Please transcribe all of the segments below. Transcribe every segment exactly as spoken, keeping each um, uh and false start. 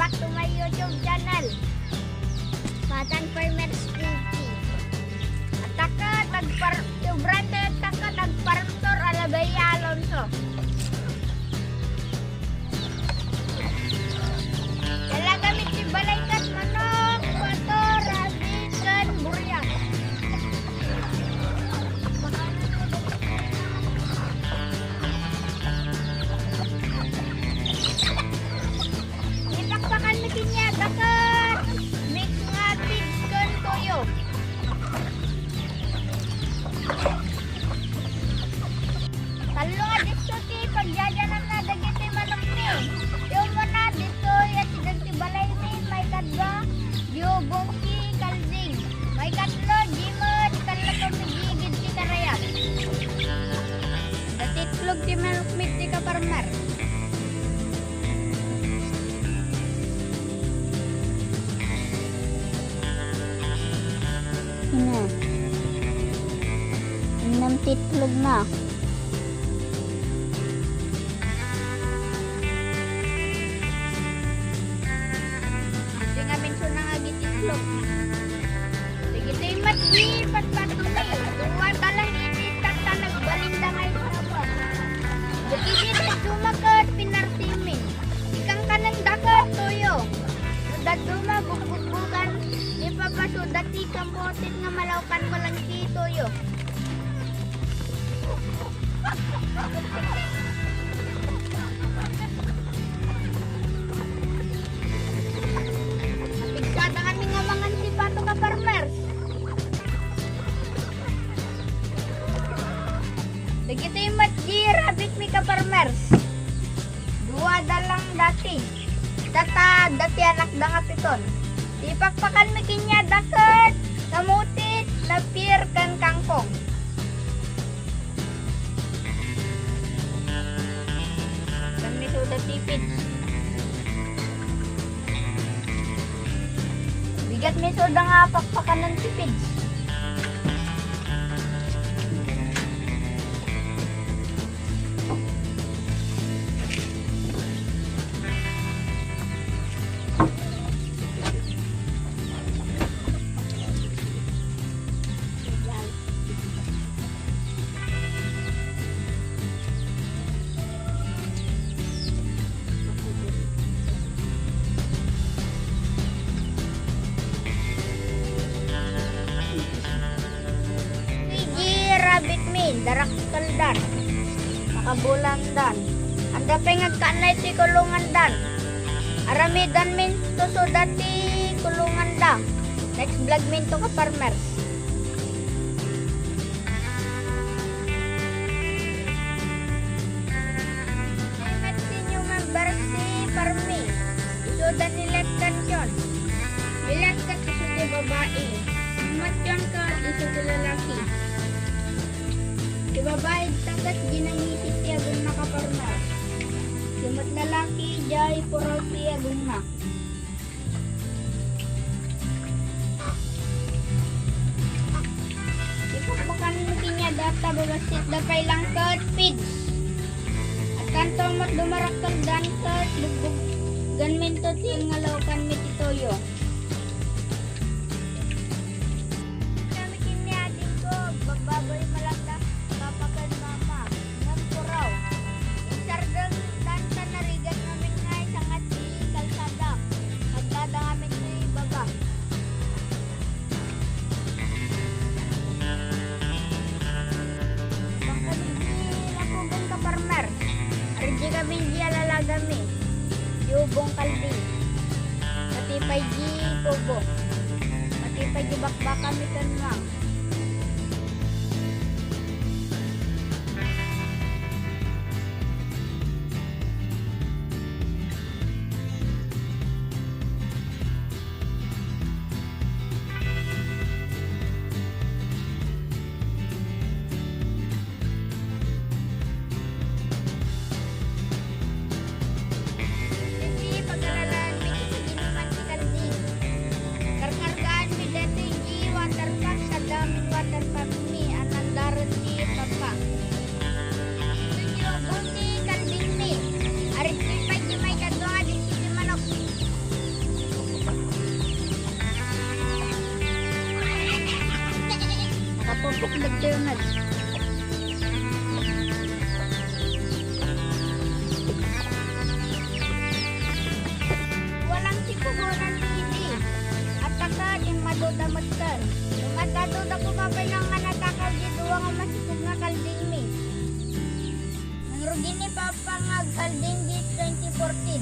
To my YouTube channel, Batan Farmers T V. At taka, tagpar-, sobrang tayo taka, tagparmtor, Alabaya Alonso. Dala kami ti balay kat manok, pato, rabbit, ken buriat. Ipakpakan mi kaniada ket mix nga feeds ken toyo. Tallo nga disso ti pagdiadiananna dagiti manokmi. Ti umuna, ditoy asideg ti balaymi, maikadua, Diobong ti Kalding. Maikatlo, di met, kallakami di gid ti karayag. Dati itlog ti manokmi ti kaparmer. Ina. Innem ti itlog na. Di nga mensiona nga agititlog. Dagiti met di patpatuli. Dua ta lang iti tatta nagbalinda nga itrapo. Dagiti met dumaket pinartimi. Ikankanenda ket toyo. No dadduma bugbugbugan, ni papaso dati kamotit nga malawkan malangki toyo. Napigsada kami nga mangan ti pato ka farmers. Dagiti met di rabbit mi ka farmers. Dua da lang dati. Data, dati anakda nga piton. Ti pakpakan mi kaniada ket namutit, napier, ken kangkong. Ken mi soda ti feeds. Bigat mi soda nga pakpakanan ti feeds. Idi rabbit mi, darakkeldan, makabulandan. Adda pay nga agkannay ti kulongandan. Aramidan min to soda ti kulonganda. Next vlog min to ka farmers. Met ti new members ti farming. Isu da ni Let ken John. Ni Let ket isu ti babai. Ni John ket isu ti lalaki. Ti babai ta ket ginamitit ti agongna ka farmer. Ti met lalaki, diay puraw ti agongna. Ipakpakan mi kaniada ta babassit da pay lang ket feeds. Agkanto met dumarakkeldan ket bugbuggan minto ti nga lawkan mi ti toyo. Kami kini adingko, agbababoy malakda, papa ken mama. Ngem puraw. Insardengdan ta narigat ngamin nga isangat ti kalsada. Agdada ngamin ti baba. Pangkami ti lakugan ka farmer. Aridi kami di alalagami. Di ubong kaldi. Pati pay di tubo. Pati pay di bakbakami ken mang. Iti pagalalaan mi ti paginuman ti kalding. Karkargaan mi daytoy di water pack, sada Dagdayon na. Walang sikugonan ti idi. At taka, immadu da metten. Lumadado da ko babaen nga natakaw di dua nga masipog nga kalding mi. Nangrugi ni Papa nga agkalding di twenty fourteen.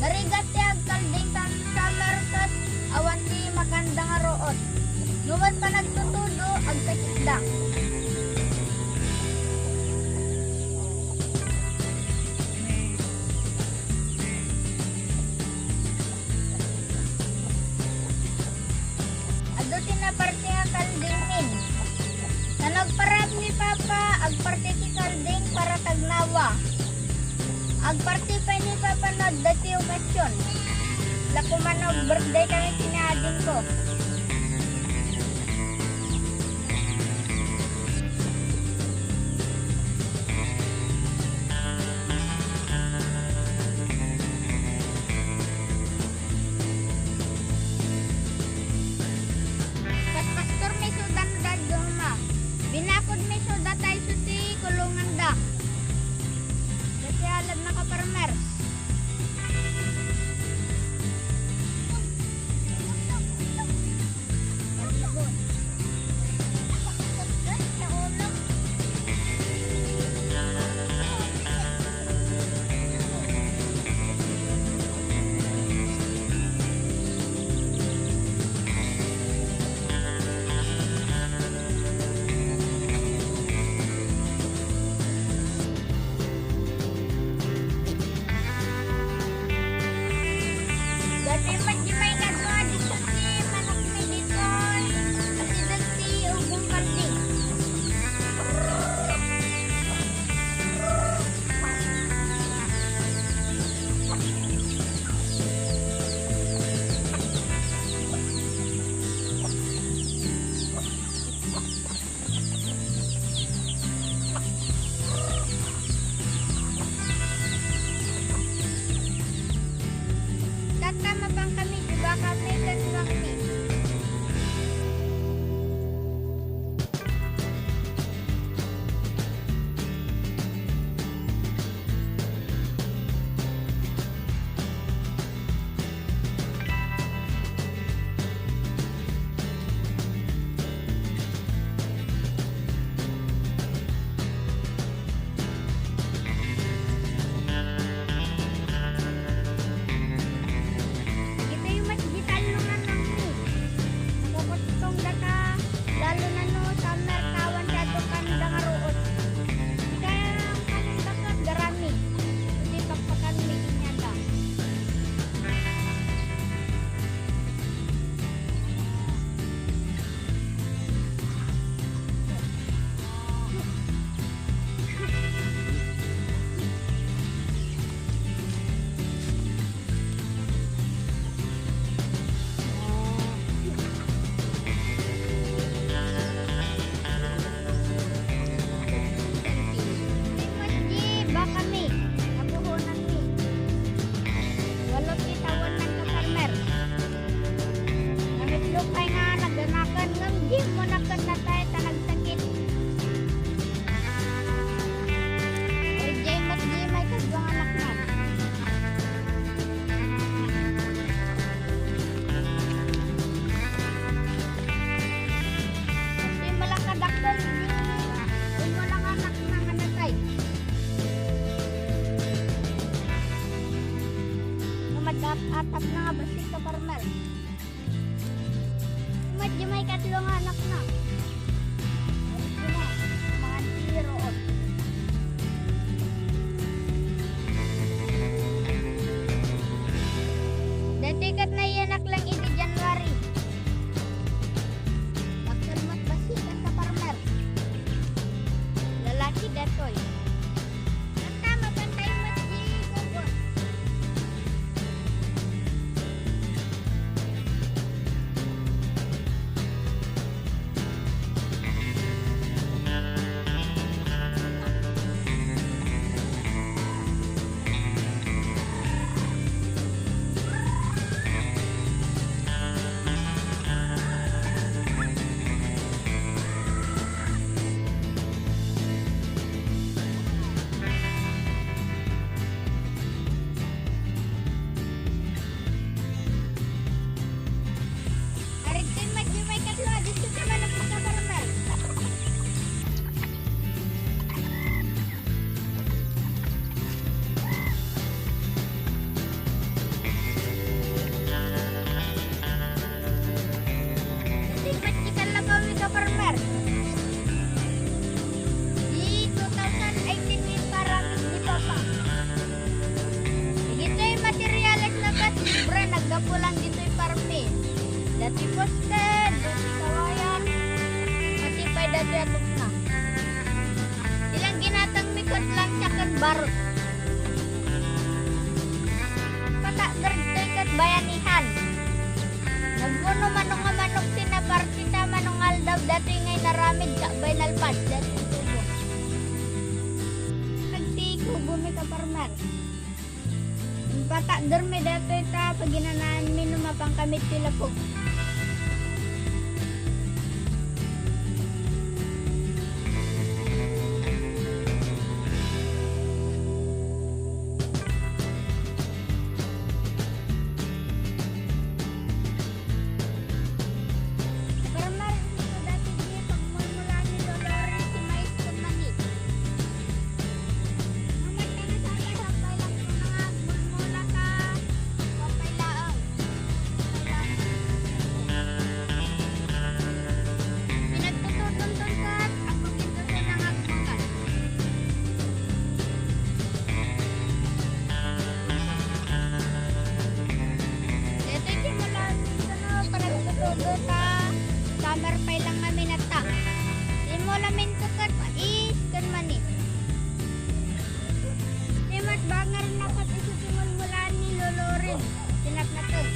Narigat ti agkalding tan summer ket awan ti makanda nga ruot. No met panagtutudo, agsakitda. Adu ti naparte nga kalding min. Tan agparap ni Papa, agparte ti kalding para tagnawa. Agparte pay ni Papa no adda ti okasion. La koma no birthday kami ken ni adingko. Kas pastor mi sudan dadduma. Binakod mi suda tay su ti kulonganda. Dati alad na ka-farmers. Dati met di maikadua dito ti manok mi ditoy. Asideg ti ubong kalding. Tatta, mapan kami, di ba kami, ken nuang mi. Ditoy met di tallo nga nangni. Nakukuttong data, lalo na no summer, tawan ti adu kanda nga ruot. Di kaya ang kanin bakat garami. Hindi pakpakan mi inyada. Di bakami, napuhunan mi. Walo ti tawenna, ka-farmer. Namitlog pay nga naganakan ngem di mo naken natay ta nagsakit. Ay, jay met di maikadua nga anakna. Kasi malakadakkel di, di mo lang anakna nga natay. Nga madap-atap na nga bassit, ka-farmer. Met di maikatlo nga anakna. Alis ko na, mga tiro. Dati ket nayanak lang idi January. Dakkel met bassit, ka-farmer. Lalaki datoy. Tama, pantay met di kuko. Gapu lang ditoy farm mi. Datoy poste, datoy kawayan, pati pay datoy a tukna. Dilan ginatangmi ket lantsa ken barus. Patakder ditoy ket bayanihan. Nagpuno mano nga manok ti napartita mano nga aldaw datoy nga inaramid sakbay nalpas datoy kubo. Agti kubo mi ka farmer. Impatakdermi datoy ta paginanaanmi no mapan kami ti lapok. Farmer, ito dati di pagmulmula ni Lolo Ray ti mais ken mani. Ang mata na sa sabay lang ito nga agmulmula ta, wapay laeng. Pinagtutudon ton kat, agpapintusan ang agmakan. Daytoy ti mula, ano, panagtutudo ta summer pay lang nga minata. Ti mula minto ket mais ken mani. Ti mas bangar na ket isu ti mulmulaan ni Lolo Ray. Tinatnateng.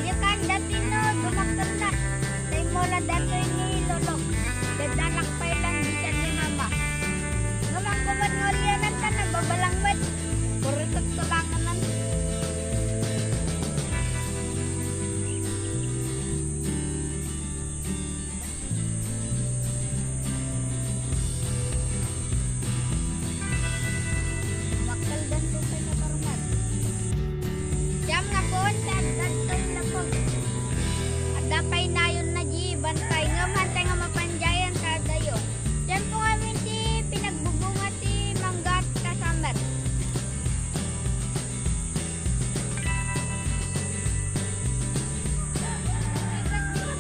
Iyakan dati no, dumakkanda. Tay mula datoy ni Lolo. Dadalak pay lang bisan ni Mama. Ngamang kuman nga ulianan ta, nagbabalang met. Puro ket tulakanan. Makkaldan ko kay naparman. Siam nga puon ti adda ditoy lapok. Adda pay nayon na di bantay, ngem hantay nga mapandiayen ta addayo. Siam po ngamin ti pinagbubunga ti mangga ta summer.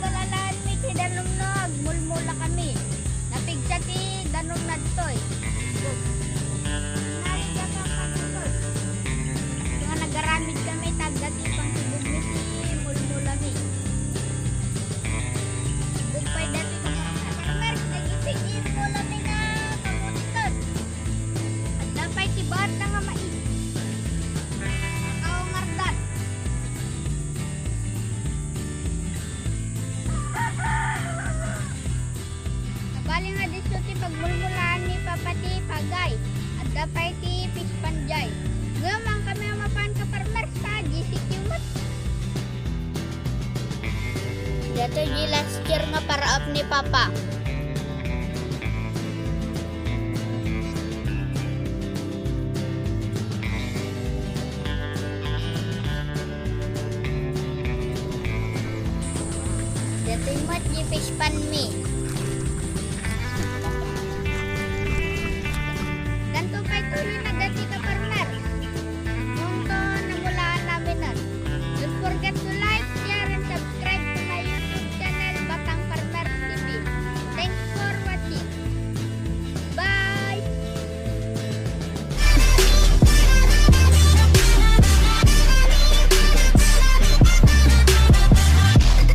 Balalaanmi ti danum no agmulmula kami. Napigsa ti danum nadtoy. Narigat ang pagkakot. Nga nagaramid kami, tagda ti pangkibugmi ti mulmulami. Bugpay dati ka farmer, nagipig mulmulami nga kamotiton. Adda pay ti baat na nga mais. Nakaungardan. Nabali nga disso ti pagmulmulaan ni Papa ti pagay. Adda pay ti fish pond jay. Ngem ang kami a mapan ka farmers ta, G C Q met. Datoy di last year nga paraop ni Papa. Datoy met di fish pond mi.